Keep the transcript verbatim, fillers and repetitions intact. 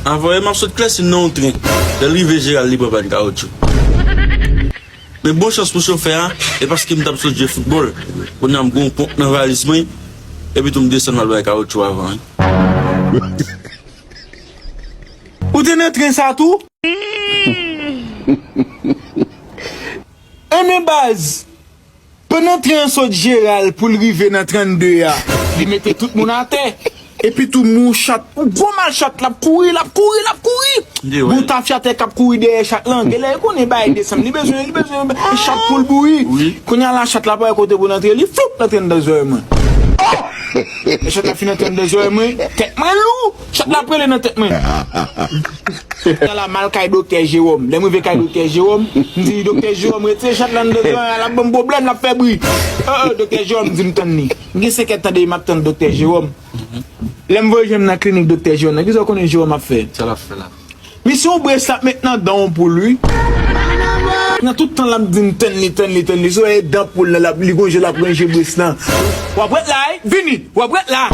Anvan, m ap sot klèsi nan yon tren. Lè l rive Jeral, li pran pàn kawotchou. Men bon chans pou chofè a, e paske m t ap sot jwe foutbòl. Kounye a m gen yon ponp nan valiz mwen, epi tou m desann m al bay kawotchou avan, wi. Ou te nan tren sa tou? Enben baz, pandan tren an sot Jeral pou l rive nan trannde a, li mete tout moun atè. Epi tou m wè yon chat, yon gwo mal chat, l ap kouri, l ap kouri, l ap kouri. Bon tafyatè k ap kouri dèyè chat lan, genlè yo konnen bagay desanm, li bezwen, li bezwen chat pou l bouri. Kounye a la chat la pa wè kote pou l antre, li floup l antre anndan zòrèy mwen. Lè chat la fin antre anndan zòrèy mwen, tèt mwen lou, chat la ap rele nan tèt mwen. Tan la m al kay doktè Jewòm. Lè m rive kay doktè Jewòm, m di doktè Jewòm retire chat la anndan zòrèy a, l ap ban m pwoblèm, l ap fè bri. Oh, oh, doktè Jewòm di m tann li. M gen senk èdtan depi m ap tann doktè Jewòm. Lè m voye je m nan klinik doktè Jewòm nan, kisa w konnen Jewòm ap fè? Sa l ap fè la? Misye yon brès l ap met nan dan yon poul wi. Nan tout tan l ap di m tann li, tann li, tann li. Si w wè e dan poul nan, l ap, li gon je l ap ranje brès lan. W ap ret la wi, vini, w ap ret la.